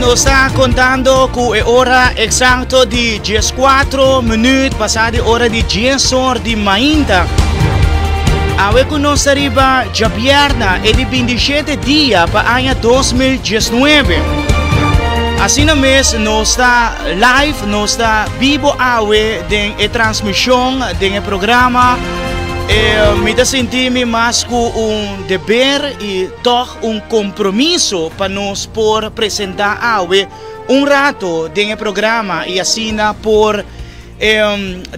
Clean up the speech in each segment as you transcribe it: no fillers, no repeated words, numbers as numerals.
Nos ta contando cu e ora exacto di 14 minuut pasa di ora di 10 or di mainta. Awe cu nos ta riba djabierna e di 27 dia pa aña 2019. Asina mes nos ta live, nos ta bibo awe den e transmision, den e programa. E, mi ta sinti mi mas cu un deber y toch un compromiso pa nos por presenta awe un rato den e programa y asina por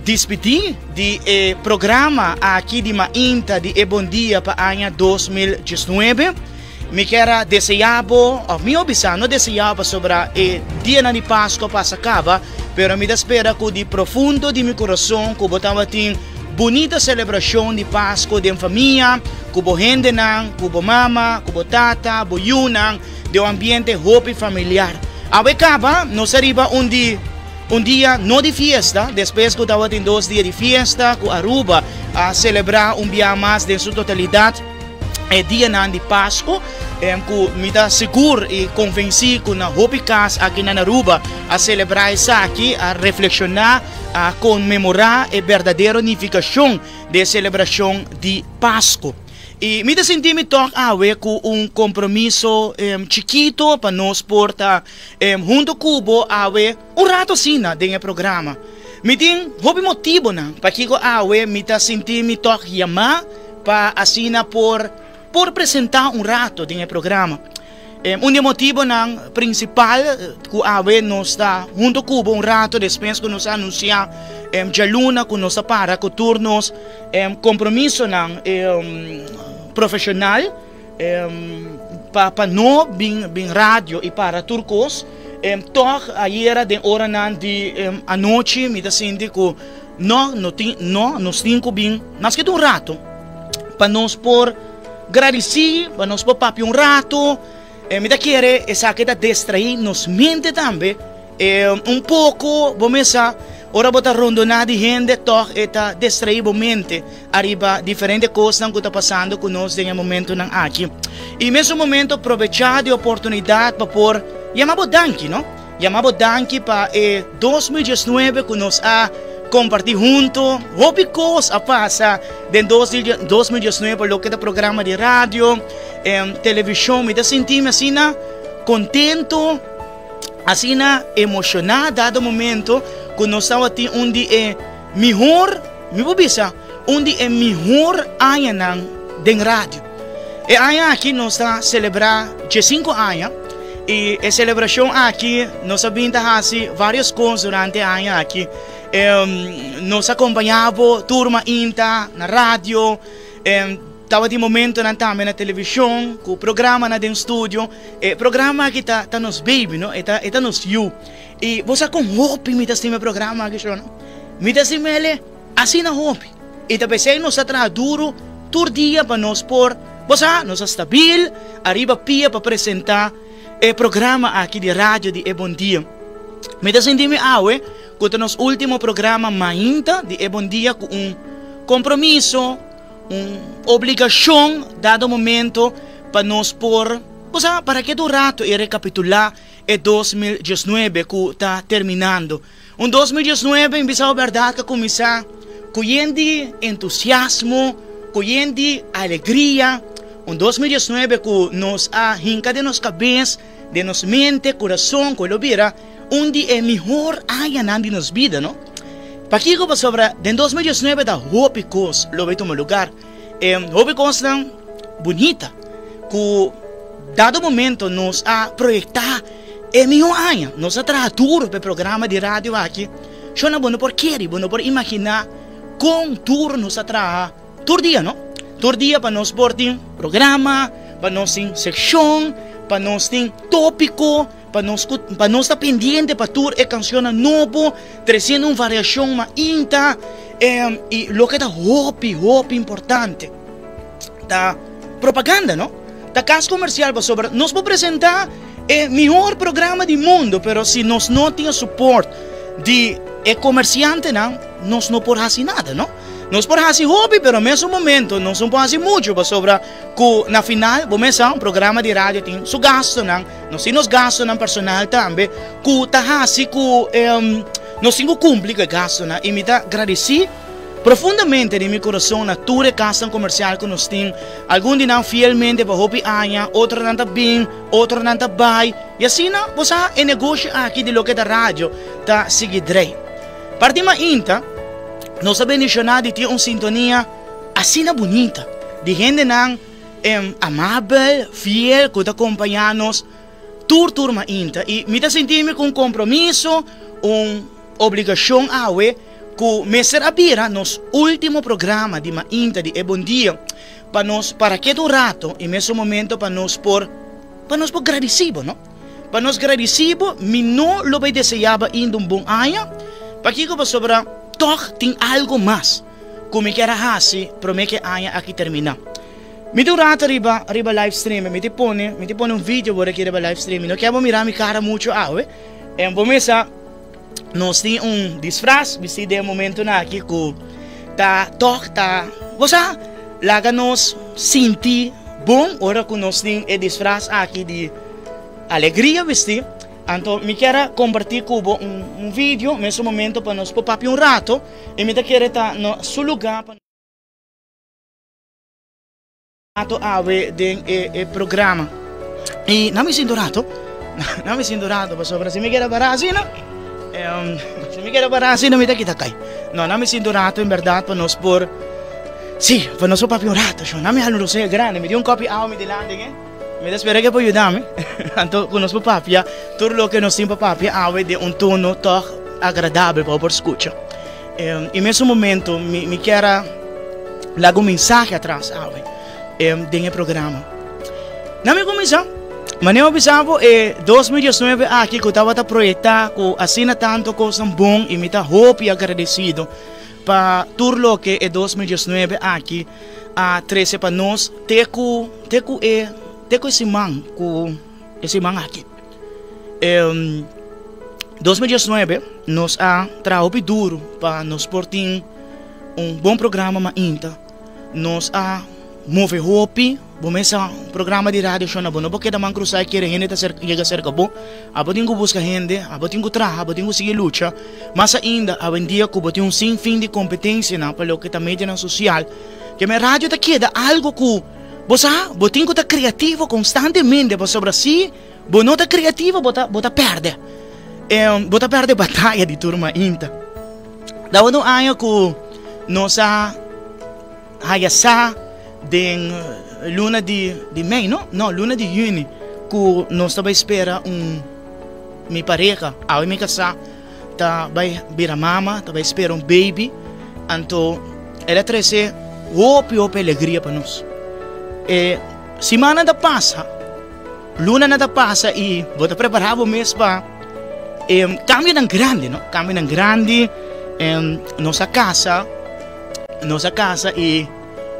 despidi di e programa aki di mainta di e Bon Dia pa aña 2019. Mi kier a desea bo, of mi bisa no desea pasobra e dianan di Pasco pasa caba, pero mi ta spera cu di profundo di mi corazon cu bo tabatin bunita celebracion di Pasco den famia, cu bo hendenan, cu bo mama, cu bo tata, bo yiunan, den un ambiente hopi familiar. Awe caba, nos a riba un di un dia no di fiesta, despues cu tabatin dos dia di fiesta, cu Aruba a celebra un bia mas den su totalidad e dianan di Pasco, cu mi ta sigur y convenci cu na hopi cas aki na Aruba a celebra esaki, a reflexiona, a conmemora e berdadero nificacion di e celebracion di Pasco. Y mi ta sinti mi toch awe cu un compromiso chikito pa nos por ta hunto cu bo awe un rato asina den e programa. Mi tin hopi motibonan pakico awe mi ta sinti mi toch yama pa asina por por presenta un rato den e programa. Un di e motibonan principal cu awe nos ta hunto cu bo un rato despues cu nos a anuncia djaluna cu nos a para cu tur nos compromisonan profesional pa pa no bin bin radio y para tur cos, toch ayera den oranan di anochi mi ta sinti cu no no tin no nos tin cu bin maske ta un rato pa nos por gradici, pa nos por papia un rato. Mi ta kere esaki ta distraí nos mente tambe un poco. Bo mesa ora bo ta rondona di hende toch e ta distraí bo mente ariba diferente cosnan cu ta pasando cu nos den e momentonan aki. Y mesun momento probecha di oportunidad pa por yama bo danki, no? Yama bo danki pa e 2019 cu nos a comparti hunto. Hopi cos a pasa den 2019 pa loke ta programa di radio, television. Mi ta sinti mi asina contento, asina emociona dado momento cu nos tabatin un di e mihor, mi por bisa, un di e mihor añanan den radio. E aña aki nos ta celebra 15 aña y e celebracion aki nos a bin ta haci varios cos durante e aña aki. Nos a acompaña bo tur mainta na radio, tabatin momentonan tambe na television cu programanan den studio. E programa aki ta ta nos baby, no? E ta e ta nos yu. Y bo sa con hopi mi ta stima e programa aki, shona? Mi ta stim'el asina hopi. Y ta p'esei nos ta traha duro tur dia pa nos por, bo sa, nos ta stabil ariba pia pa presenta e programa aki di radio di E Bon Dia. Mi ta sinti mi awe cu ta nos ultimo programa mainta di E Bon Dia cu un compromiso, un obligacion dado momento pa nos por, bo sa, para keda un rato y recapitula e 2019 cu ta terminando. Un 2019 mi bisa bo berdad ka cuminsa cu yen di entusiasmo, cu yen di alegria. Un 2019 cu nos a hinca den nos cabes, den nos mente, curason cu lo bira un di e mihor añanan di nos bida, no? Pakico? Pasobra den 2019 ta hopi cos lo bay tuma lugar. E hopi cosnan bunita cu dado momento nos a proyecta e miho aña. Nos a traha duro pa e programa di radio aki. Shona, bo no por kere, bo no por imagina con duro nos a traha tur dia, no? Tur dia pa nos por tin programa, pa nos tin seccion, pa nos tin topico, pa nos cu pa nos ta pendiente pa tur e cancionnan nobo, treciendo un variacion mainta. Y loke ta hopi, hopi importante ta propaganda, no? Ta cas comercial pasobra nos por presenta e mihor programa di mundo, pero si nos no tin e support di e comerciantenan, nos no por haci nada, no? Nos por hasi hopi pero mesun momento nos no por hasi mucho pasobra ku na final bo mes sa un programa di radio tin su gastonan, nos tin nos gastonan personal tambe ku ta hasi ku nos tin ku kumpli ku e gastonan i mi ta gradisí profundamente den mi kurason na tur e kasnan komersial ku nos tin, algun di nan fielmente pa hopi aña, otronan ta bin, otronan ta bai i asina bo sa e negoshi aki di loke ta radio ta sigui drei. Parti mainta, nos a bendishoná di tin un sintonia asina bunita di hendenan amabel, fiel ku ta kompañá nos tur tur mainta. I mi ta sinti mi ku un kompromiso, un obligashon awe ku mester a bira nos último programa di mainta di e Bon Dia pa nos para keda un rato i mesun momento pa nos por pa nos por gradisí bo, no? Pa nos gradisí bo, mi no lo bai deseá bo ainda un bon aña. Pakiko? Pasobra tòg tin algu mas ku mi kier a hasi promé ku e aña aki terminá. Mi tin un rato riba riba live stream, mi tin pone mi tin pone un video awor aki riba live stream. Mi no kier bo mira mi kara muchu awe. En bo mesa nos tin un disfras bistí den e momentunan aki ku ta tòg ta, bo sa, laga nos sinti bon ora ku nos tin e disfras aki di Alegria bisti. Anto mi kier a comparti cu bo un video mesun momento pa nos por papia un rato y mi ta kere ta na su lugar pa rato awe den e programa. Y na mi sinti un rato, na mi sinti un rato pasobra si mi keda para asina, si mi keda para asina mi ta kita cay. No, na mi sinti un rato en berdad pa nos por, si, pa nos por papia un rato. Na mi hala un rosea grandi, mi tin un copi awa mi dilanti aki. Mi ta spera ke por yuda mi. Anto ku nos por papia tur loke nos tin pa papia awe den un tono tòg agradabel pa bo por skucha. I mesun momento mi mi kier a laga un mensahe atras awe den e programa. Na mi kuminsá, manera mi a bisa bo e 2019 aki ku tabata proyektá ku asina tantu kosnan bon i mi ta hopi agradesido pa tur loke e 2019 aki a trese pa nos te ku te ku e te ku e siman ku e siman aki. E 2019 nos a traha hopi duru pa nos por tin un bon programa mainta. Nos a move hopi, bo mesa un programa di radio shona bo no por keda man krusa i kere hende ta yega serka bo. Abo tin ku buska hende, abo tin ku traha, abo tin ku sigui lucha. Mas ainda, awendia ku bo tin un sinfin di kompetensianan pa loke ta medianan sosial, ke men radio ta keda algu ku bo sa bo tin ku ta kreativo konstantemente pasobra si bo no ta kreativo bo ta bo ta pèrdè. Bo ta pèrdè bataya di tur mainta. Tabata un aña ku nos a Haya sa den luna di di mei no? No, luna di juni ku nos ta bai spera un mi pareha, awe mi kasá, ta bai bira mama, ta bai spera un baby, anto el a trese hopi hopi alegria pa nos. E simannan ta pasa, lunanan ta pasa i bo ta prepará bo mes pa e kambionan grandi no, kambionan grandi, nos a kasa. Nos a casa y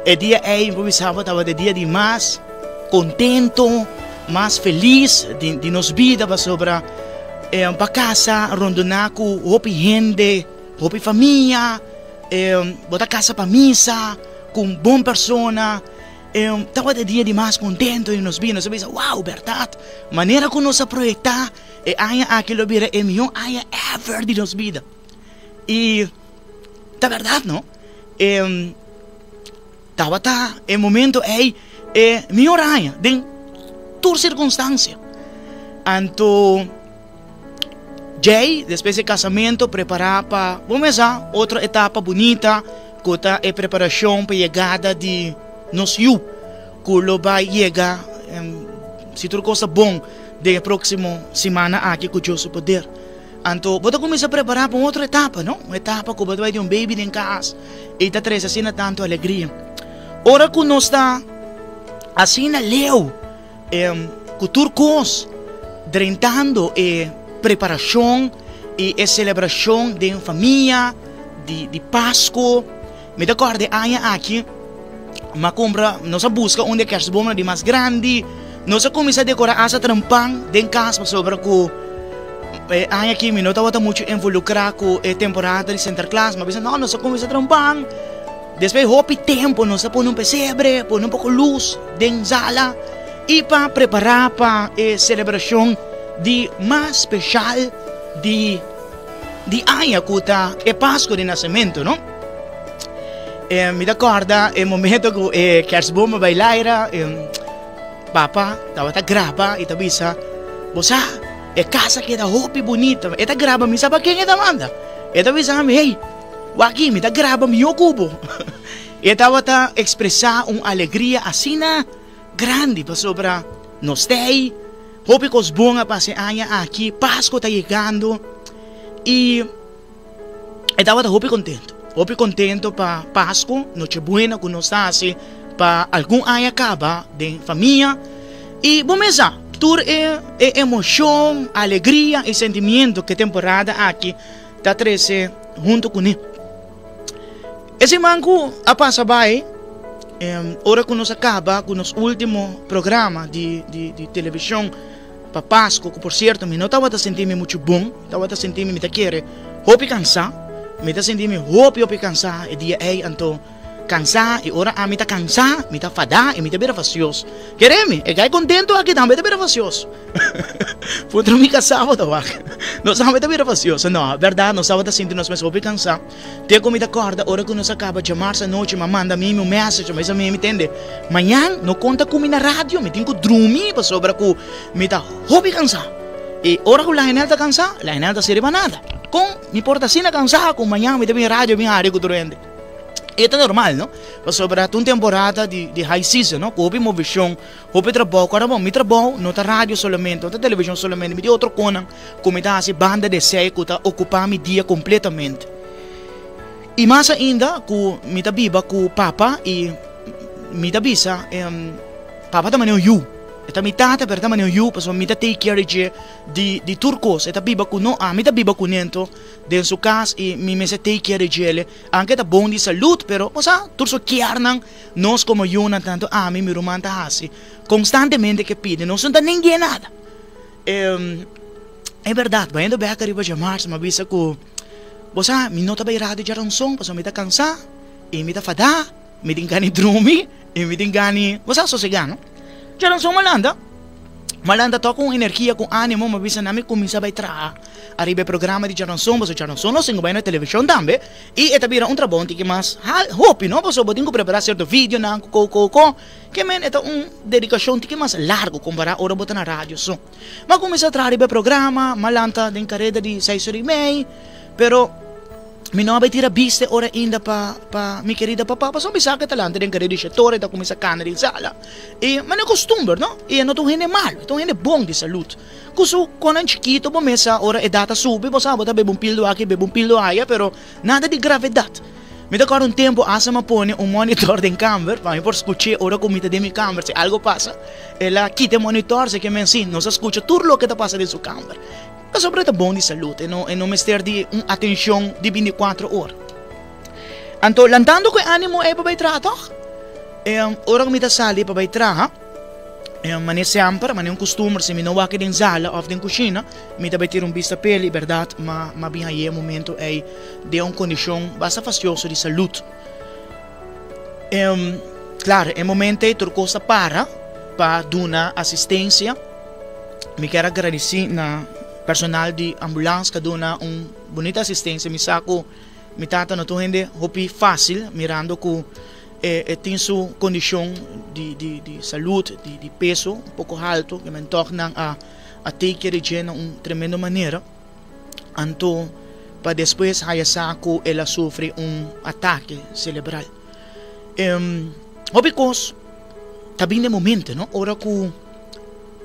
e dia ey mi por bisa bo tabata e dia di mas contento, mas feliz di di nos bida pasobra pa casa rondona cu hopi hende, hopi famia, bo ta casa pa misa cu un bon persona, tabata e dia di mas contento di nos bida. Nos a bisa wow berdad manera cu nos a proyecta e aña aki lo bira e miho aña ever di nos bida y. Ta berdad no? E tabata e momento ei e mihor aña den tur circunstancia. Anto djei despues di casamento prepara pa bo mesa otro etapa bunita cu ta e preparacion pa yegada di nos yu cu lo bay yega si tur cos ta bon den e proximo simana aki cu Dios su poder. Anto bo ta kuminsá prepará pa un otro etapa, no? Un etapa ku bo ta bai tin un baby den kas i ta trese asina tantu alegria. Ora ku nos ta asina leu ku tur kos drentando e preparashon i e selebrashon den famia di di Pasku, mi ta kòrda e aña aki mi a kumpra, nos a buska un di e kèrsboomnan di mas grandi, nos a kuminsá dekorá asta trempan den kas pasobra ku e aña aki mi no tabata muchu involukrá ku e temporada di Sinterklaas, mi a bisa no, nos a kuminsá trempan. Despues hopi tempo nos a pone un pesebre, pone un poko lus den sala i pa prepará pa e selebrashon di mas speshal di di aña ku ta e Pasku di Nasementu, no? E mi ta kòrda e momento ku e kerstboom a bai laira, papa tabata graba i ta bisa, Bo sa, e kas a keda hopi bunita. E ta graba mi sa pa ken e ta manda. E ta bisa mi, Hey, wak-i, mi ta graba mihó ku bo. E tabata ekspresá un alegria asina grandi pasobra nos ta ei, hopi kos bon a pasa e aña aki, Pasko ta yegando i e tabata hopi kontentu, hopi kontentu pa Pasko, Nochebuena ku nos ta hasi pa algun aña kaba den famia. I bo mes sa, tur e emoshon, alegria i sentimiento ku e temporada aki ta trese huntu kuné. E siman ku a pasa bai, ora ku nos a kaba ku nos último programa di di televishon pa Pasku, ku por sierto mi no tabata sinti mi muchu bon, mi tabata sinti mi mi ta kere hopi kansá, mi ta sinti mi hopi hopi kansá e dia ei, anto kansá i ora ami ta kansá mi ta fadá i mi ta bira fasios. Kere mi, e gai kontentu aki tambe ta bira fasios. Puntra mi kasá bo ta wak. Nos tambe ta bira fasioso. No, bèrdat, nos tabata sinti nos mes hopi kansá. Te ku mi ta kòrda ora ku nos a kaba djamars anochi, mi a manda Mimi un message, mi a bisa Mimi, tende, mañan no konta ku mi na radio, mi tin ku drumi pasobra ku mi ta hopi kansá. I ora ku Lionel ta kansá, Lionel ta sirbi pa nada. Kon mi por ta asina kansá ku mañan mi ta bin radio bin hari ku tur hende? E ta normal, no? Pasobra ta un temporada di high season, no? Ku hopi moveshon. Hopi trabou, kòrda bon, mi trabou no ta radio solamente, no ta televishon solamente, mi tin otro konan ku mi ta hasi banda di esei ku ta okupá mi dia kompletamente. I mas ainda ku mi ta biba ku papa i mi ta bisa, papa ta manera un yu, e ta mi tata pero e ta manera un yu pasobra mi ta take care di dje di di tur kos, e ta biba ku no, ami ta biba kuné anto den su kas i mi mester take care di djele, anke e ta bon di salud pero bo sa tur su kièrnan. Nos komo yunan, tantu ami i mi ruman ta hasi konstantemente ke pidi, nos no ta ningu'e nada. E bèrdat, bayendo bèk ariba djamars, mi a bisa ku bo sa, mi no ta bai radio djaranson pasobra mi ta kansá i mi ta fadá, mi tin gana di drumi i mi tin gana di, bo sa, sosegá, no? Djaranson mi a lanta, mi a lanta tòg ku un energia, ku ánimo, mi a bisa nan mi kuminsá bai traha ariba e programa di djaranson, pasobra djaranson nos tin ku bai na televishon tambe. I e ta bira un trabou un tiki mas hopi no, pasobra bo tin ku prepará sierto videonan ku ko ko ko, ke men e ta un dedikashon tiki mas largu kompará ora bo ta na radio so. Mi a kuminsá traha riba e programa, mi a lanta den kareda di seis ora i mei, pero mi no a bai tira bista e ora ainda pa pa mi kerida papa, pasobra mi sa ku e ta lanta den kareda di shete ora e ta kuminsá kana den sala, i manera kostumber no, i e no ta un hende malu, e ta un hende bon di salud. Ku su konan chikito bo mesa ora edat a subi bo sa bo ta bebe un pildo aki bebe un pildo aya pero nada di gravedat. Mi ta kòrda un tempu asa mi a pone un monitor den kamber pa mi por skuch'é ora ku mi ta den mi kamber si algo pasa el a kita e monitor si ke men si nos a skucha tur loke ta pasa den su kamber pasobra e ta bon di salud e no e no mester di un atenshon di bintikuatro ora. Anto lantando ku e animo ei pa bai traha tòg ora ku mi ta sali pa bai traha. Manera semper, manera un costumber, si mi no wak den sala of den cushina, mi ta bay tira un bista p'el y berdad m'a bin haye e momento ey den un condicion basta fastioso di salud. Claro, e momento ey tur cos ta para pa duna asistencia. Mi kier a gradici na personal di ambulance cu a duna un bunita asistencia. Mi sa cu mi tata no ta un hende hopi facil, mirando cu. E tin su kondishon di salud, di peso un poko haltu, ke men tòg nan a take care di dje na un tremendo manera. Anto pa despues haya sa ku el a sufri un atake selebral. Hopi kos ta bin den momento, no? Ora ku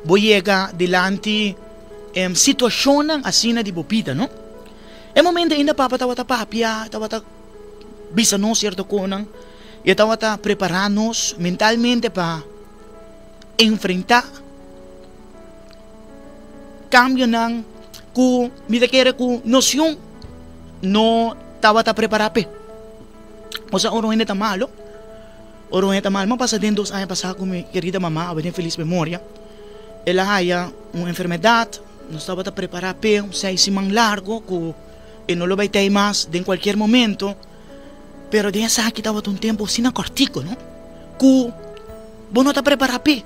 bo yega dilanti situashonnan asina di bo bida, no? E momento ainda papa tabata papia, tabata. bisa nos sierto konan i e tabata prepará nos mentalmente pa enfrentá kambionan ku mi ta kere ku nos yun no tabata prepará p'e. Osea ora un hende ta malo, ora un hende ta malo, mi a pasa den dos aña pasá ku mi kerida mama, awe den felis memoria, el a haya un enfermedat, nos tabata prepará p'e un seis siman largo ku. E no lo bai tei mas den cualkier momento. Pero den esaki tabata un tempu asina kòrtiku, no? Ku bo no ta prepará p'e.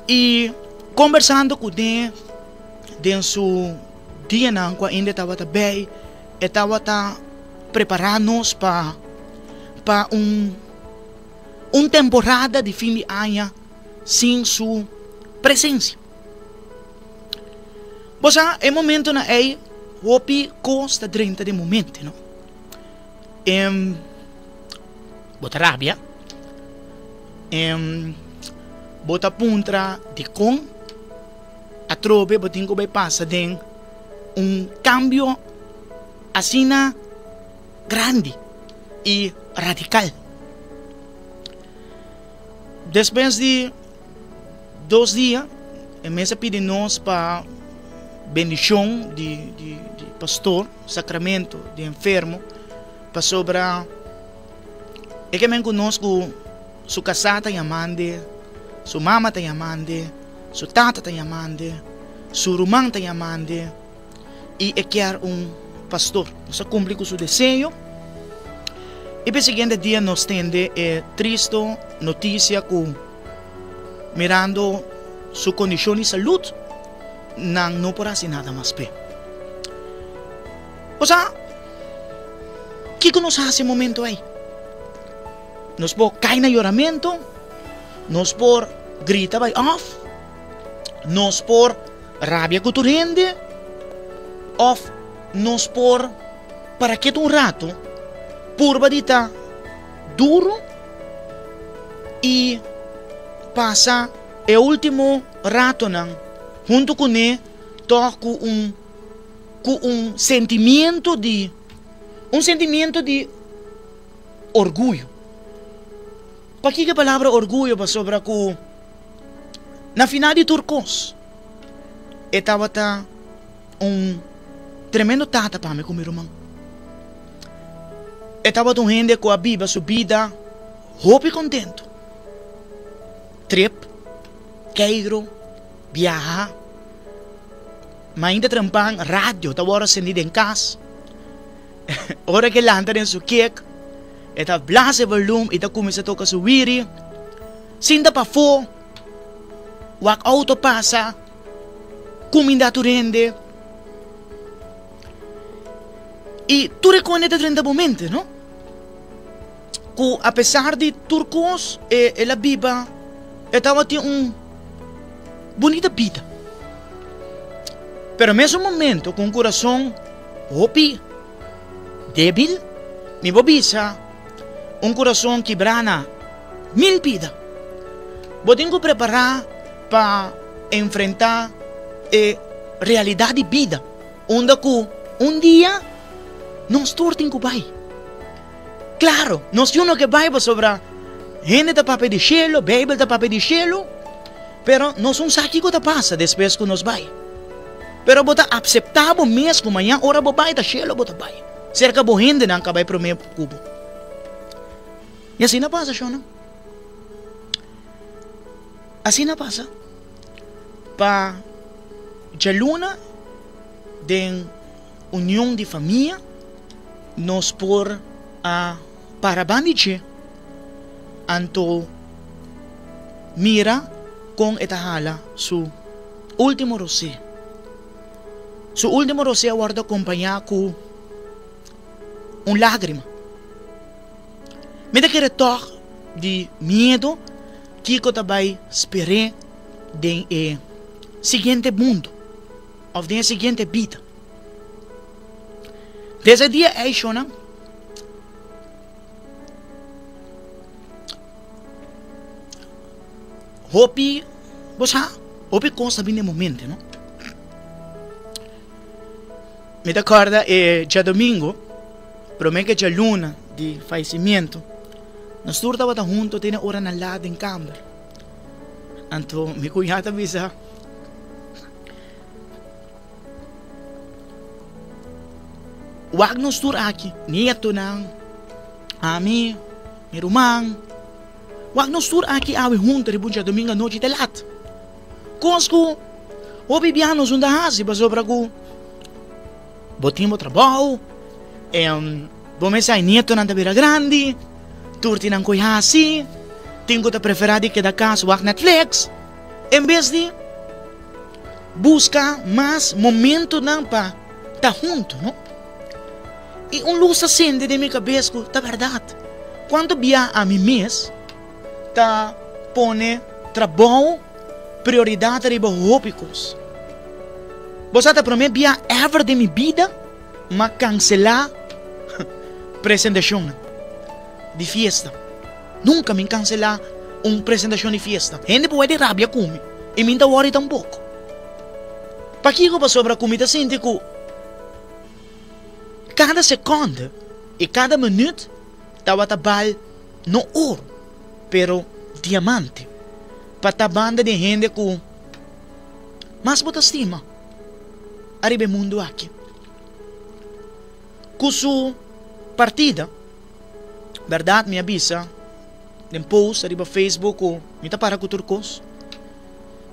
I kombersando ku den den su dianan ku ainda e tabata bei, e tabata prepará nos pa pa un un temporada di fin di aña sin su presensia. Bo sa, e momentonan ei hopi kos ta drenta den bo mente, no? Em, bo ta rabia, em, bo ta puntra dikon atrobe bo tin ku bai pasa den un kambio asina grandi i radikal. Despues di dos dia e mes a pidi nos pa bendishon di di di pastor, sacramento di enfermo, pasobra e ke men ku nos ku su kasá ta yamand'e, su mama ta yamand'e, su tata ta yamand'e, su ruman ta yamand'e i e kier un pastor. Nos a kumpli ku su deseo i pa e siguiente dia nos tende e tristo notisia ku mirando su kondishon di salud nan no por hasi nada mas p'e. Osea, kiko nos hasi e momento ei? Nos por kai na yoramentu, nos por grita bai òf nos por rabia ku tur hende òf nos por para ketu un ratu purba di ta duru i pasa e último ratonan huntu kuné tòg ku un ku un sentimiento di un sentimiento di orguyo. Pakiko e palabra orguyo? Pasobra ku Na final di tur kos, e tabata un tremendo tata pa mi ku mi ruman. E tabata un hende ku a biba su bida hopi kontentu. Trip, keiro, biaha, mainta trempan radio ta wòrdu sendí den kas. Ora ku e lanta den su kek, e ta blasa e volum i ta kuminsá toka su wiri. Sinta pafó, wak outo pasa, kuminda tur hende. I tur e kos ta drenta bo mente, no? Ku apesar di tur kos, e el a biba, e tabatin un bunita bida. Pero mesun momento ku un kurason hopi debil, mi bo bisa un kurason kibrá na Mil bida. Bo tin ku prepará pa enfrentá e realidat di bida, unda ku un dia nos tur tin ku bai. Klaro, nos tin uno ke bai pasobra hende ta papia di shelu, Beibel ta papia di shelu, pero nos un sa kiko ta pasa despues ku nos bai. Pero bo ta apseptá bo mes ku mañan ora bo bai ta shelu bo ta bai, serka bo hendenan ka bai promé ku bo. I asina pasa, shonnan. Asina pasa. Pa djaluna den union di famia nos por a para ban di dje anto mira kon e ta hala su ultimo rosé. Su ultimo rosé a wòrdu akompañá ku un lágrima. Mi ta kere tòg di miedu kiko ta bai sper'é den e siguiente mundu òf den e siguiente bida. Desde e dia ei, shonnan, hopi, bo sa, hopi kos ta bini den bo mente, no? Mi ta kòrda e djadumingu. Promé ku e djaluna di fayesimiento, nos tur tabata hunto tene ora na lat den kamber. Anto mi kuñá ta bisa, Wak nos tur aki, nietonan, ami, mi ruman, wak nos tur aki awe hunto riba un djadumingu anochi te lat. Kos ku hopi bia nos no ta hasi pasobra ku. Bo tin bo trabou, Bo mes sa e nietonan ta bira grandi, tur tin nan koe hasi, tin ku ta preferá di keda kas wak Netflix en bes di buska mas momentonan pa ta huntu, no? I un lus ta sende den mi kabes ku ta bèrdat. Kuantu bia ami mes ta pone trabou prioridat riba hopi kos? Bo sa ta promé bia ever den mi bida m'a kanselá presentashonnan di fiesta. Nunka mi kanselá un presentashon di fiesta. Hende por wak di rabia ku mi i mi no ta wòri tampoko. Pakiko? Pasobra ku mi ta sinti ku kada sekònde i kada minüt tabata bal no oro pero diamante pa ta banda di hende ku mas bo ta stima ariba e mundu aki. Ku su partida, bèrdat mi a bisa den post ariba Facebook ku mi ta para ku tur kos.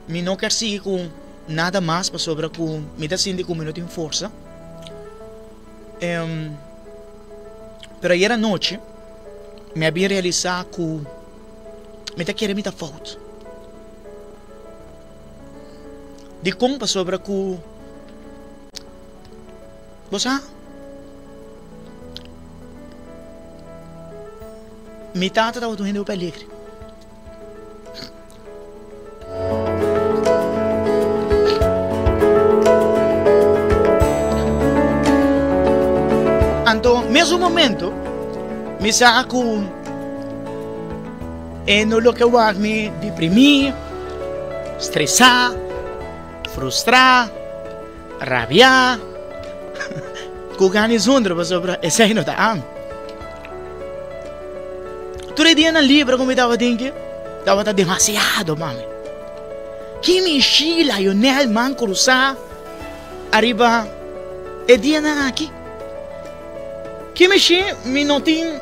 Mi no kier sigui ku nada mas pasobra ku mi ta sinti ku mi no tin forsa. Pero ayer anochi mi a bin realisa ku mi ta kere mi ta fout. Dikon? Pasobra ku bo sa mi tata tabata un hende hopi alegre. Anto mesun momento mi sa ku e no loke wak mi deprimí, stresá, frustrá, rabiá, ku gana i zundra pasobra esei no ta ami. Tur e dianan libre ku mi tabatin ki tabata demasiado pa mi. Kimi shi Lionel man krusá ariba e dianan aki. Kimi shi mi no tin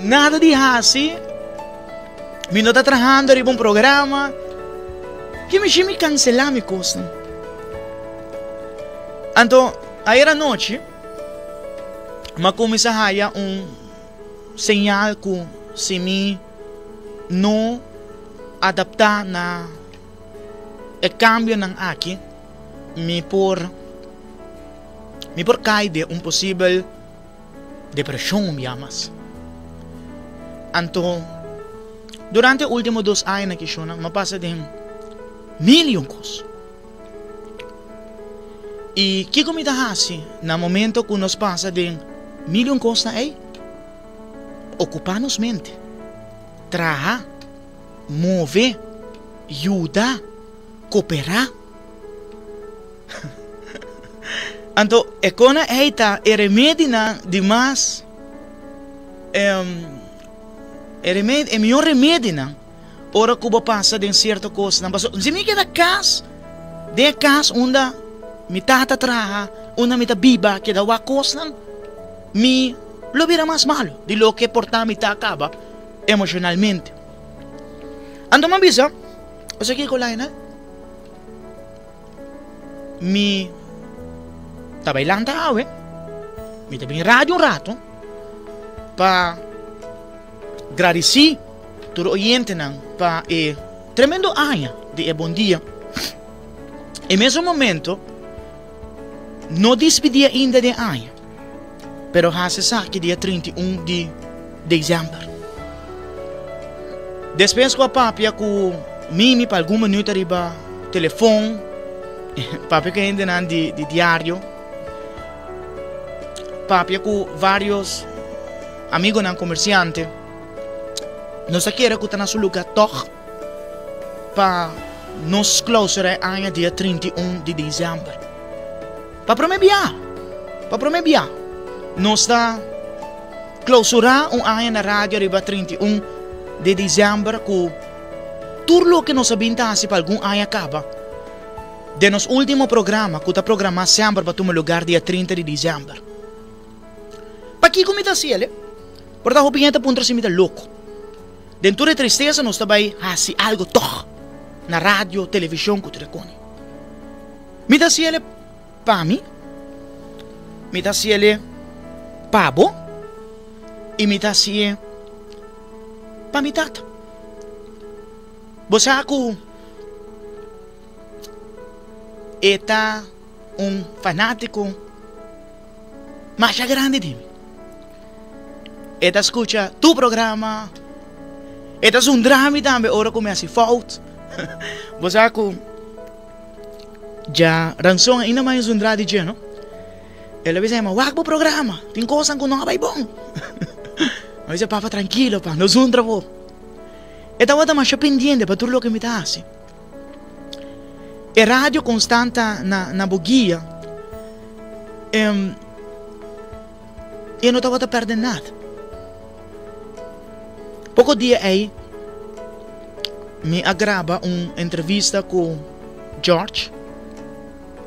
nada di hasi, mi no ta trahando riba un programa. Kimi shi mi kanselá mi kosnan. Anto ayer anochi m'a kuminsá haya un señal ku si mi no adaptá na e kambionan aki, mi por mi por kai den un posibel depreshon un bia mas. Anto, durante e último dos añanan kishonnan, mi a pasa den mil i un kos. I kiko mi ta hasi na momento ku nos pasa den mil i un kosnan ei? Okupá nos mente, traha, move, yuda, koperá. Anto e kona ei ta e remedinan di mas, e remedi, e mihó remedinan. Ora ku bo pasa den sierto kosnan, pasobra si mi keda kas, den e kas unda mi tata traha, unda mi ta biba, keda wak kosnan, mi lo bira mas malu di loke por ta mi ta kaba emoshonalmente. Anto mi a bisa, Ose kiko Lionel? Mi ta bai lanta awe, mi ta bin radio un rato pa Gradisí tur oyentenan pa e tremendo aña di e bon dia. E mesun momento no dispidí ainda den aña, pero hasi esaki dia 31 di desèmber. Despues ku a papia ku Mimi pa algun minuut ariba telefon, papia ku e hendenan di diario, papia ku vários Amigonan komersiante, nos ta kere ku ta na su lugá tòg pa nos klousura e aña dia 31 di desèmber. Pa promé bia, pa promé bia, nos ta klousurá un aña na radio riba 31 di desèmber ku tur loke nos a bin ta hasi pa algun aña kaba den nos último programa ku ta programá semper pa tuma lugar dia 30 di desèmber. Pakiko mi ta hasi el? Por ta hopi hende ta puntra si mi ta loko. Den tur e tristesa nos ta bai hasi algo tog na radio, televishon ku tur e koni. Mi ta hasi el pa mi, mi ta hasi el pa bo. I mi ta hasié pa mi tata. Bo sa ku e ta un fanátiko masha grandi di mi. E ta skucha tur programa, e ta zundra mi tambe ora ku mi hasi fout. Bo sa ku dja Ranson ainda mas zundra di dje, no? El a bisa mi, wak bo programa, tin kosnan ku no a bai bon. Mi a bisa, papa trankilo pa, no zundra bo. E tabata masha pendiente pa tur loke mi ta hasi. E radio konstant ta na na bo guia. Em, e no tabata perde nada. Poko dia ei mi a graba un entrevista ku George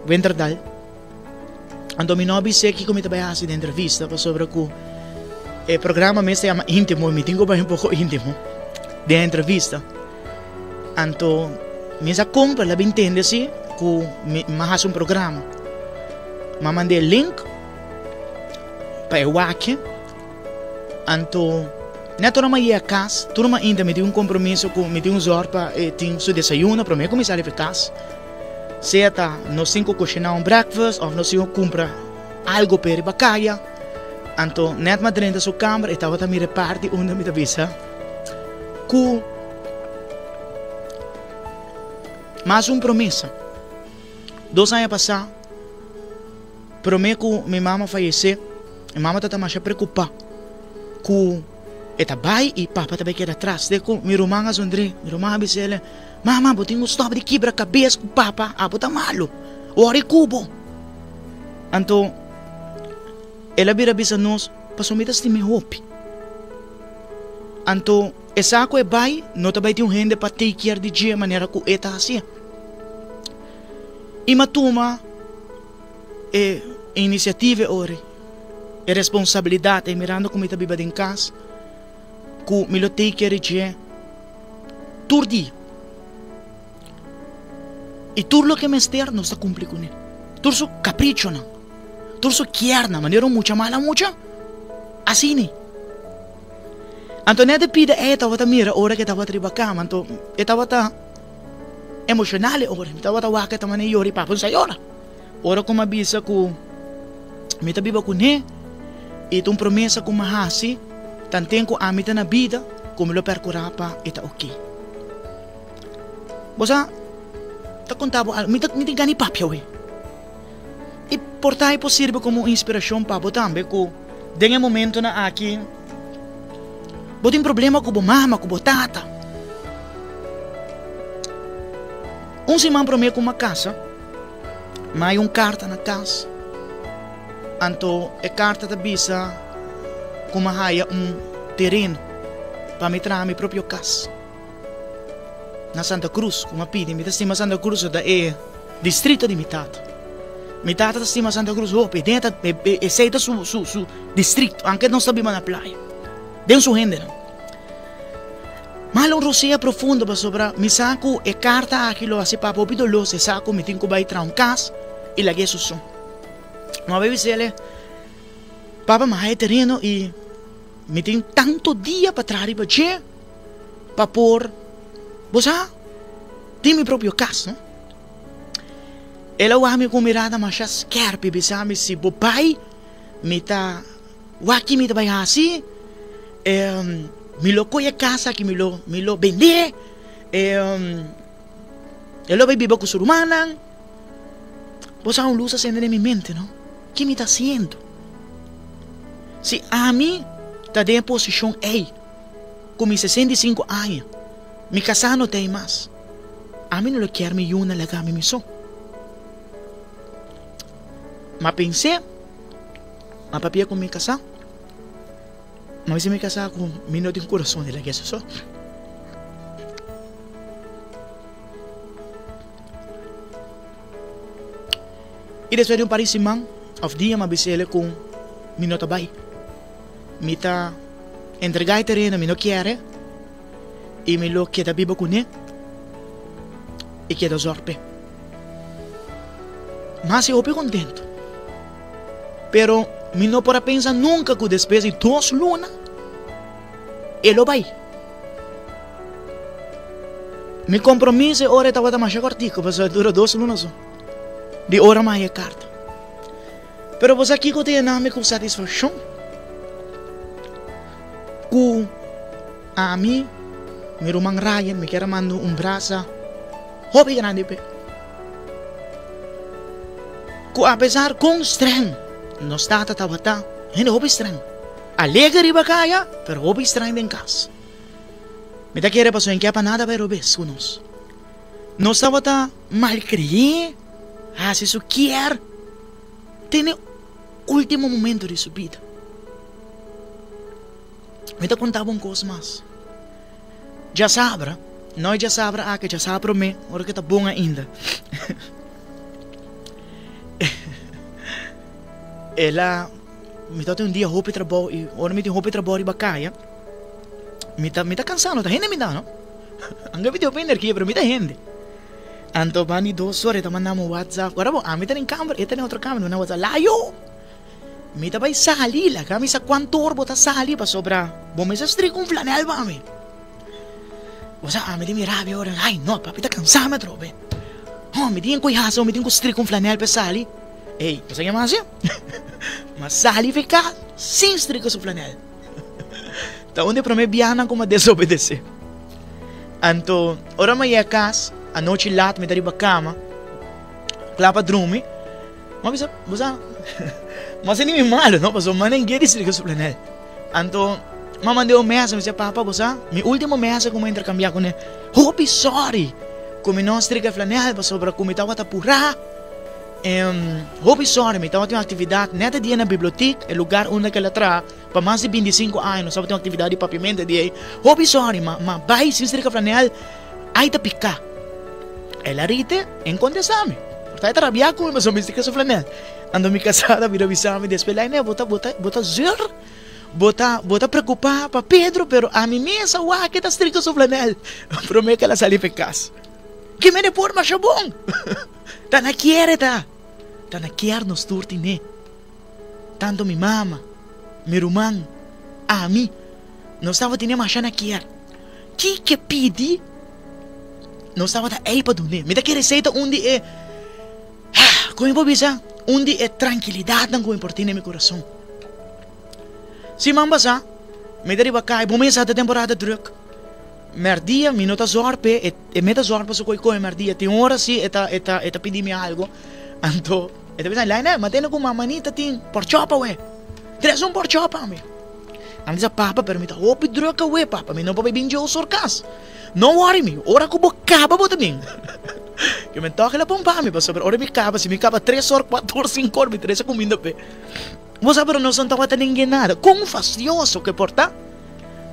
Winterdal. Anto mi no a bis'é kiko mi ta bai hasi den entrevista pasobra ku e programa mes ta yama Íntimo i mi tin ku bai un poko íntimo den e entrevista. Anto mi sa kon pero el a bin tende si ku mi a hasi un programa. Mi a mand'é link pa e wak. Anto net ora mi a yega kas, tur mainta mi tin un kompromiso ku mi tin un zòrg pa e tin su desayuno promé ku mi sali for kas. Sea ta nos tin ku kushiná un breakfast òf nos tin ku kumpra algu p'e riba kaya. Anto nèt mi a drenta su kamber e tabata mira e parti unda mi ta bisa ku mas un promesa. Dos aña pasá promé ku mi mama fayesé, mi mama tabata masha preokupá ku e ta bai i papa ta bai keda atras. Te ku mi ruman a zundr'é, mi ruman a bis'é. Mama, bo tin ku stòp di kibra kabes ku papa, abo ta malu. Wòrdu ku bo. Anto, el a bira bisa nos, Pasobra mi ta stima e hopi. Anto, e sa ku e bai, no ta bai tin un hende pa take care di dje manera ku e ta hasié. I mi a tuma e inisiativa e ora ei, e responsabilidat ei, mirando ku mi ta biba den kas, ku mi lo take care di dje. Tur dia. I tur loke mester nos ta kumpli kuné. Tur su kaprichonan, tur su kiernan, manera un mucha mala mucha, asina. Anto net e pida ei e tabata mira ora ku e tabata riba kama, anto e tabata emoshonal e ora. Mi tabata wak e ta manera yora i papia no sa yora. Ora ku mi a bisa ku mi ta biba kuné i ta un promesa ku mi a hasi tanten ku ami ta na bida ku mi lo perkurá pa e ta oké. Bo sa, ta konta bo algu, mi ta mi tin gana di papia awe. I por ta e por sirbi komo un inspirashon pa bo tambe ku den e momentonan aki bo tin problema ku bo mama, ku bo tata. Un siman promé ku mi a kasa. Mi hay un karta na kas, anto e karta ta bisa ku mi a haya un tereno pa mi traha mi propio kas na Santa Cruz, ku mi a pidi. Mi ta stima Santa Cruz, ta e distrito di mi tata. Mi tata ta stima Santa Cruz hopi, den e ta, esei ta su su distrito, anke nos ta biba na playa, den su hendenan. Mala un rosea profundo pasobra mi sa ku e karta aki lo hasi papa hopi doló si e sa ku mi tin ku bai traha un kas i lag'é su so. Mi a bai bis'el, Papa, mi a haya e tereno i mi tin tantu dia pa traha riba dje pa por, bo sa, tin mi propio kas, no? El a wak mi ku un mirada masha skèrpi i bisa mi, Si bo bai, mi ta wak ki mi ta bai hasi. Mi lo kohe e kas aki, mi lo, mi lo bend'é, e lo bai biba ku su rumannan. Bo sa un lus a sende den mi mente, no? Ki mi ta hasiendo? Si ami ta den e posishon ei, ku mi 65 aña, mi kasá no ta ei mas, ami no lo kier mi yunan laga mi mi so. M'a pens'é, m'a papia ku mi kasá. Ma mi kasá ku mi no tin kurason di laga eso so. I despues di un par di siman òf dia mi a bisa el ku mi no ta bai. Mi ta entregá e tereno, mi no kier e i mi lo keda biba kuné i keda zòrg p'e. Mi hasi hopi kontentu. Pero mi no por a pensa nunca cu despues di dos luna. E lo bai. Mi kompromiso e ora e tabata masha kòrtiku, pasobra e dura dos luna so, di ora mi a haña e karta. Pero bo sa kiko ta yena mi ku satisfakshon? Ku ami, mi ruman Ryan, mi kier a manda un brasa hopi grandi p'e. Ku apesar kon streng nos tata tabata, hende hopi streng, alegre riba kaya, pero hopi streng den kas. Mi ta kere pasobra e ke pa nada bai robes ku nos. Nos tabata malkrié, hasi su kier te n'e ultimo momento di su bida. Mi ta konta bo un kos mas. Djasabra, no e djasabra aki, djasabra promé, ora ku ta bon ainda. El a, mi tabatin un dia hopi trabou i ora mi tin hopi trabou riba kaya, mi ta mi ta kansa, no ta hende mi ta no. Anke mi tin hopi energia pero mi ta hende. Anto banda di dos ora e ta manda mi un whatsapp, ora bo ami ta den kamber, e ta den otro kamber, mi manda whatsapp, Layo! Mi ta bai sali, laga mi sa kuantu or bo ta sali pasobra bo mester strik un flanel pa mi. Bo sa ami tin mi rabia ora, ai no, papi ta kansa mi atrobe. Ho, mi tin ku hasi, mi tin ku strik un flanel pa e sali. Ey, bo sa ke mi a hasi? Mi a sali for e kas sin strika su flanel. Ta un di e prome biahanan ku mi a desobedesé. Anto, ora mi a yega kas, anochi lat mi ta riba kama, kla pa drumi. M'a bisa, bo sa, m'a sinti mi malu, no? Pasobra m'a nen gedi strika su flanel. Anto, m'a mand'é un mesa, mi bisa, Papa, bo sa, mi ultimo mesa ku m'a interkambiá kuné, hopi sòri ku mi no strika e flanel pasobra ku mi tabata purá. Hopi sòri, mi tabatin un aktividat nèt e dia na bibliotek, e lugar unda ku el a traha pa mas di bintisinko aña, nos tabatin un aktividat di papiamentu e dia ei. Hopi sòri, m'a bai sin strika flanel. Ai ta piká. El a rite en kontestá mi. Por ta e ta rabiá ku mi pasobra mi stika su flanel. Anto mi kasá ta bira bisa mi despues, Lainea, bo ta, bo ta, bo ta zeur. Bo ta, bo ta preokupá pa Pedro, pero ami mes a wak e ta strika su flanel promé ku el a sali pa e kas. Ke mende por masha bon. Ta na kier e ta. Ta na kier nos tur tine. Tantu mi mama, mi ruman, ami, nos tabatin e masha na kier. Kiko pidi nos tabata ei pa dun'é. Mi ta kere esei ta un di e, kon mi por bisa, un di e trankilidatnan ku mi por tin den mi kurason. Siman pasá, mi ta riba kai, bo mes sa ta temporada drùk. Mèrdia mi no ta zòrg p'e, e me ta zòrg pa su koi kome mèrdia. Tin ora si e ta e ta e ta pidi mi algu, anto e ta bisa, Lainel, mantene ku mamanita tin pòrchòp awe. Trese un pòrchòp pa mi. Nan bisa, Papa, pero mi ta hopi druk awe, papa. Mi no por bai bin dje osor kas. No wòri mi, ora ku bo kaba bo ta bin. Ke men tòg el a pon pa mi, pasobra ora mi kaba, si mi kaba tres or, kuater or, sinku or, mi trese kuminda p'e. Bo sa, pero nos no tabata ningué nada. Kon fastioso ku e por ta,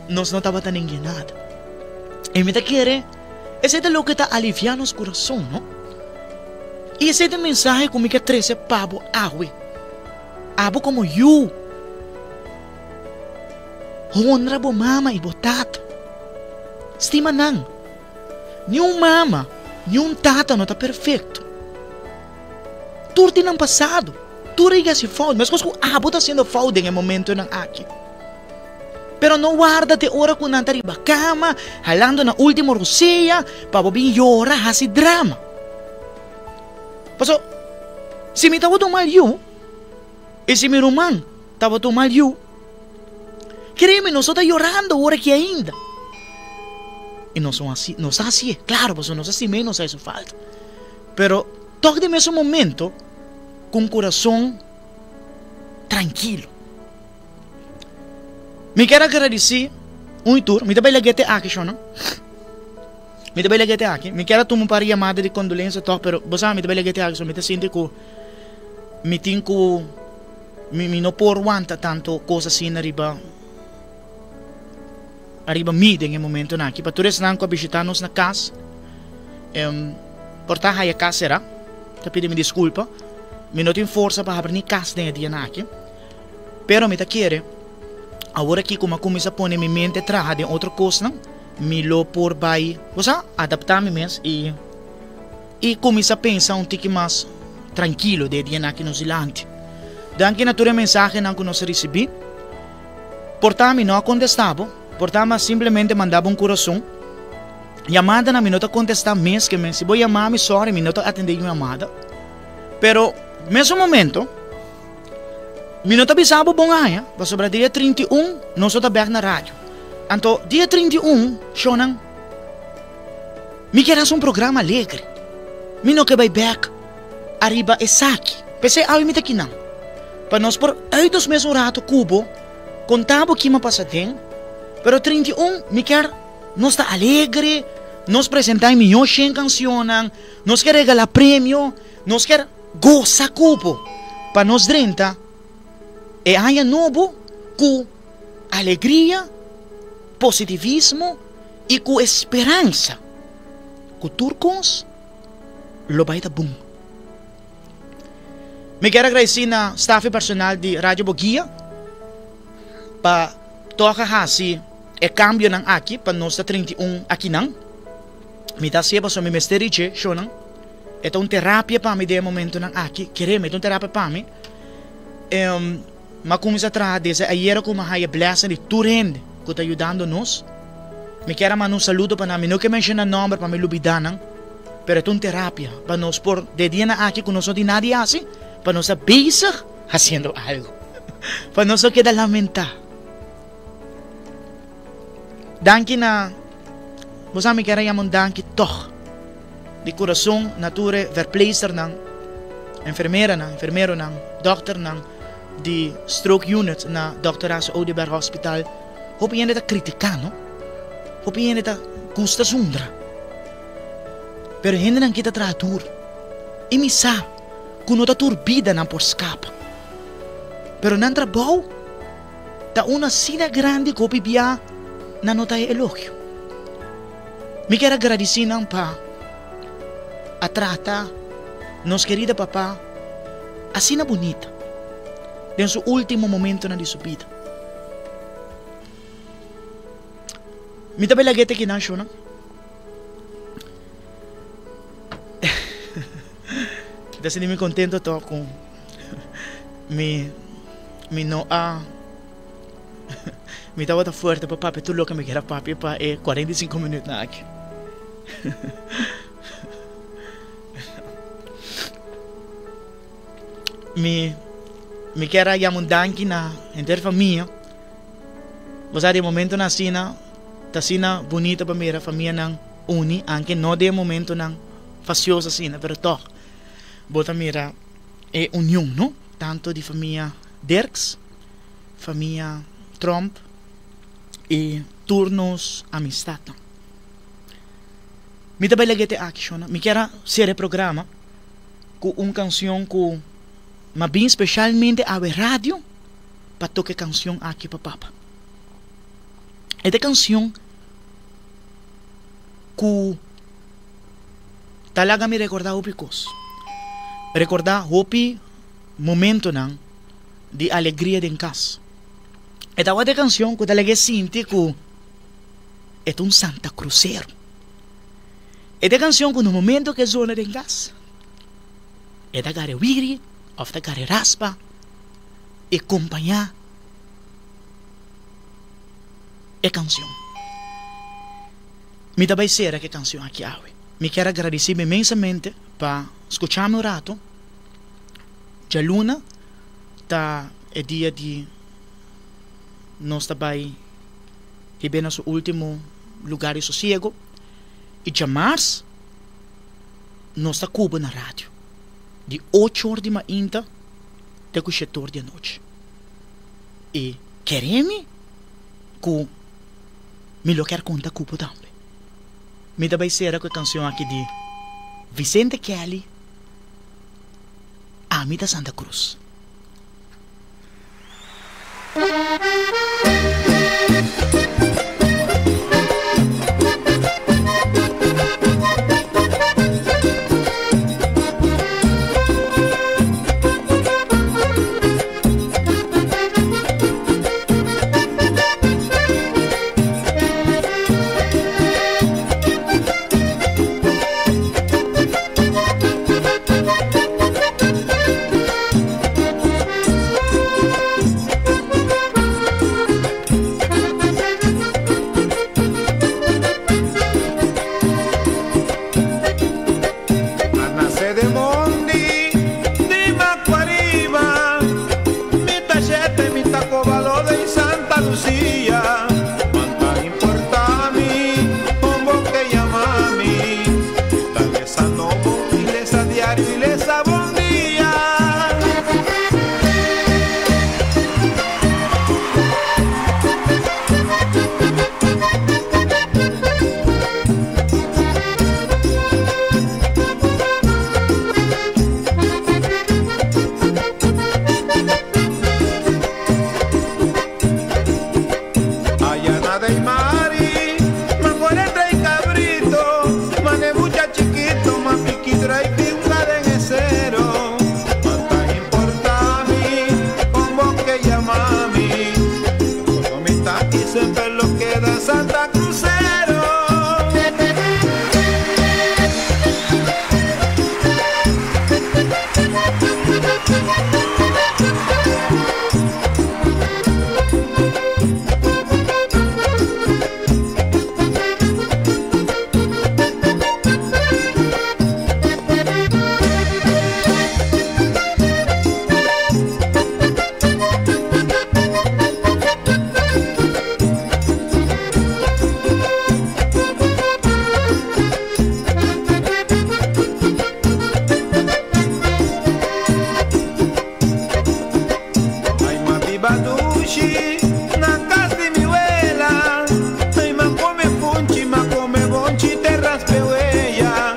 nos no tabata ningué nada. I mi ta kere esei ta loke ta aliviá nos kurason, no? I esei ta e mensahe ku mi ke trese pa bo awe. Abo komo yu. Honra bo mama i bo tata. Stima nan. Niun mama, niun tata no ta perfekto. Tur tin nan pasado. Tur a yega hasi fout, meskos ku abo ta hasiendo fout den e momentonan aki. Pero no warda te ora ku nan ta riba kama, halando nan ultimo rosea, pa bo bin yora, hasi drama. Pasobra, si mi tabata un mal yu, i si mi ruman tabata un mal yu, Créeme, nos no ta yorando ora aki ainda. I nos no hasi, nos ta hasié, klaro, pasobra nos ta stim'é i nos sa su falta. Pero tòg den mesun momento, ku un kurason trankilo. Mi kier a gradisí un i tur, mi ta bai lag'é te aki shona. Mi ta bai lag'é te aki. Mi kier a tuma un par di yamada di kondolensia tòg, pero bo sa mi ta bai lag'é te aki, so mi ta sinti ku mi tin ku. Mi mi no por wanta tanto cos asina riba ariba mi den e momentonan aki. Pa tur esnan cu a bishita nos na cas, em, por ta haya cas sera, ta pidi mi disculpa. Mi no tin forsa pa habri ni cas den e dianan aki. Pero mi ta kere, awor aki cu mi a cuminsa pone mi mente traha den otro cosnan, mi lo por bay, bo sa, adapta mi mes y. I kuminsá pensa un tiki mas trankilo den e dianan aki nos dilanti. Danki na tur e mensahenan ku nos a risibí. Por ta mi no a kontestá bo. Por ta mi a simplemente manda bo un kurason. Yamadanan mi no ta kontestá mes ke men. Si bo yama mi, sòri, mi no ta atendé yu yamada. Pero mesun momento mi no ta bisa bo bon aña, pasobra dia 31 nos lo ta bèk na radio. Anto dia 31, shownan, mi kier hasi un programa alegre. Mi no ke bai bèk ariba esaki. P'esei awe mi ta kinan, pa nos por uit nos mes un rato ku bo, konta bo kima pasa den. Pero 31 mi kier nos ta alegre, nos presentá e mihó shen kanshonnan, nos kier regalá premio, nos kier gosa ku bo pa nos drenta e aña nobo ku alegria, positivismo i ku e speransa ku tur kos lo bai ta bon. Mi kier agradesí na staf i personal di Radio Boguia pa tòg a hasi e kambionan aki pa nos ta 31 akinan. Mi ta hasié pasobra mi mester di dje, shownan. E ta un terapia pa mi den e momentonan aki. Kere mi, e ta un terapia pa mi. Mi a kuminsá traha desde ayera ku mi a haya blessing di tur hende ku ta yudando nos. Mi kier a manda un saludo pa nan. Mi no ke menshoná nòmber pa mi lubidá nan, pero e ta un terapia pa nos por de dianan aki ku nos no tin nada di hasi, pa nos ta bezig hasiendo algu, pa nos no keda lamentá. Danki na bo sa mi kier a yama un danki tòg di kurason na tur e verpleegsternan, enfermeranan, enfermeronan, dòkternan di stroke unit na Dòkter Horacio Oduber Hospital. Hopi hende ta kritiká no, hopi hende ta gusta zundra, pero hendenan ki ta traha duru i mi sa ku no ta tur bida nan por skapa, pero nan trabou Ta un asina grandi ku hopi bia nan no ta e elogio. Mi kier a gradisí nan pa a trata nos kerida papa asina bunita den su último momentonan di su bida. Mi ta bela gete kinan shona. Mi ta sinti mi kontento tòg ku Mi mi no a mi tabata fuerte pa papia tur loke mi kier a papia pa e 45 minütnan aki. Mi mi kier a yama un danki na henter famia. Bo sa den momentonan asina ta asina bunito pa mira famianan uni, anke no den momentonan fasioso asina, pero tòg bo ta mira E union no, tanto di famia Dirks, famia Tromp y tur nos amistadnan. Mi ta bay lag'e te aki shona. Mi kier a cera e programa cu un cancion cu m'a bin specialmente awe radio pa toca e cancion aki pa papa. E ta e cancion cu. Ta laga mi rekordá hopi kos. Rekordá hopi momentonan di alegria den kas. E tabata e kanshon ku ta laga e sinti ku e ta un Santa Cruzero. E ta e kanshon ku na momento ku e zona den kas, e ta gara e wiri òf ta gara e raspa i kompañá e kanshon. Mi ta bai sera ku e kanshon aki awe. Mi kier a gradisí bo inmensamente pa skuchá mi un ratu. Djaluna ta e dia di nos ta bai hib'é na su último lugar di sosiego i djamars nos ta kuba na radio di ocho or di mainta te ku shete or di anochi. I kere mi ku. Mi lo kier konta ku bo tambe. Mi ta bai sera ku e kanshon aki di Vicente Kelly, Ami ta Santa Cruz. Santa Crucero. Ay, ma biba dushi, na cas di mi wela. Ay, ma come funchi, ma come bonchi, te raspe huella.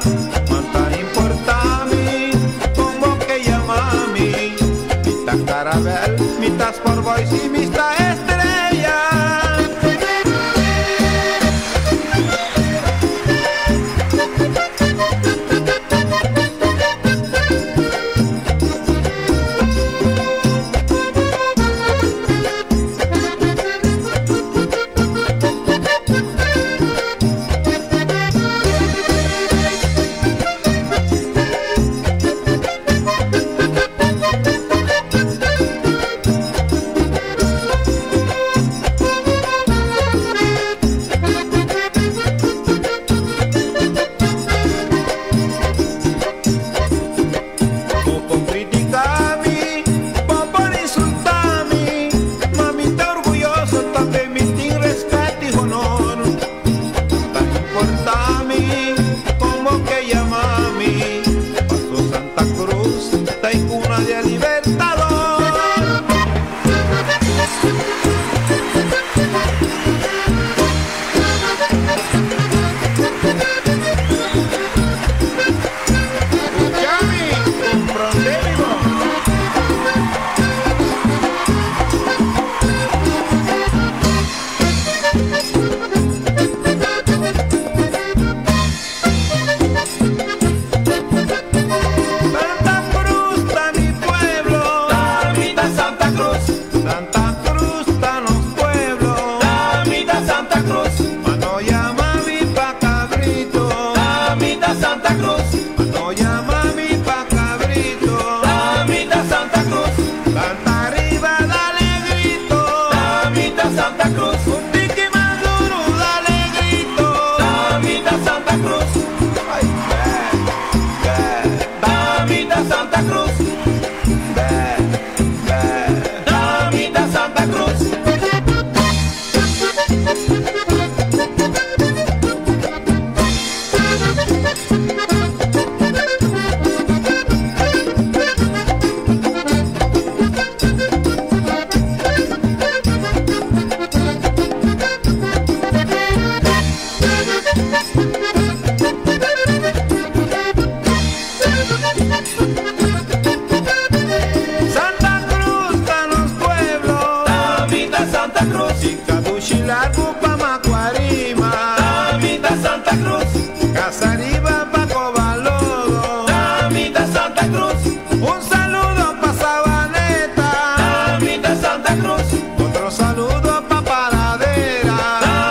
Manta importami, como que llamami. Mita carabel, mita sport boys y mita estrella. Popo criticami, popo insultami, mami está orgulloso, también mi tin respeto y honor. Tan importami, como que llamami, paso Santa Cruz, taicuna de Libertador. Yami, comprendémimo. Santa Cruz está mi pueblo, Damita Santa Cruz, Santa Cruz está los pueblos. Damita Santa Cruz, Mano llama mi pa cabrito, Damita Santa Cruz, mano llama mi pa cabrito. Damita Santa Cruz, Canta arriba, dale grito. Damita Santa Cruz, Un tiki más duro, dale grito. Damita Santa Cruz, Ay, ve, ve, Damita Santa Cruz, ve, ve. Damita Santa Cruz. Santa Cruz está los pueblos. Damita Santa Cruz, Y Caduchi largo pa Macuarima. Damita Santa Cruz, Casariba pa Cobalodo. Damita Santa Cruz, Un saludo pa Sabaneta. Damita Santa Cruz, Otro saludo pa Paradera.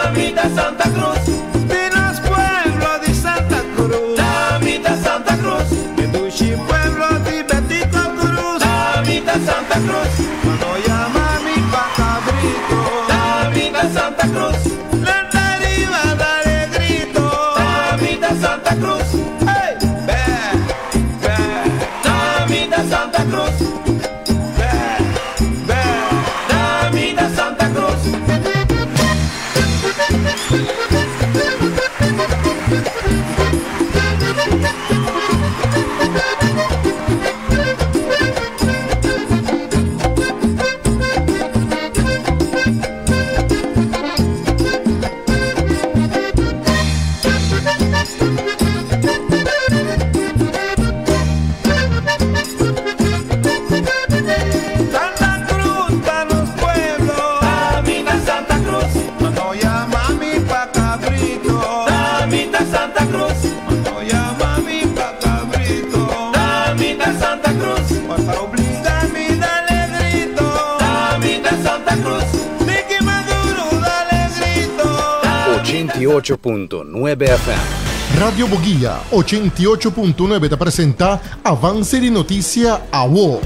Damita Santa Cruz, De los pueblos de Santa Cruz. Damita Santa Cruz, De Duchi pueblo de Betito Cruz. Damita Santa Cruz, Cuando llama mi pa Cabrito. Damita Santa Cruz, La arriba dale grito. Damita Santa Cruz, Hey, ve, ve, Damita Santa Cruz, ve, ve. Damita Santa Cruz. Santa Cruz está los pueblos. Damita Santa Cruz, Cuando llama mi pa Cabrito. Damita Santa Cruz, Cuando llama mi pa Cabrito. Damita Santa Cruz, Para obligarme dale grito. Damita Santa Cruz, Nicky Maduro dale grito. 88.9 FM. Radio Boguia 88.9 ta presenta Avance di Noticia Awo.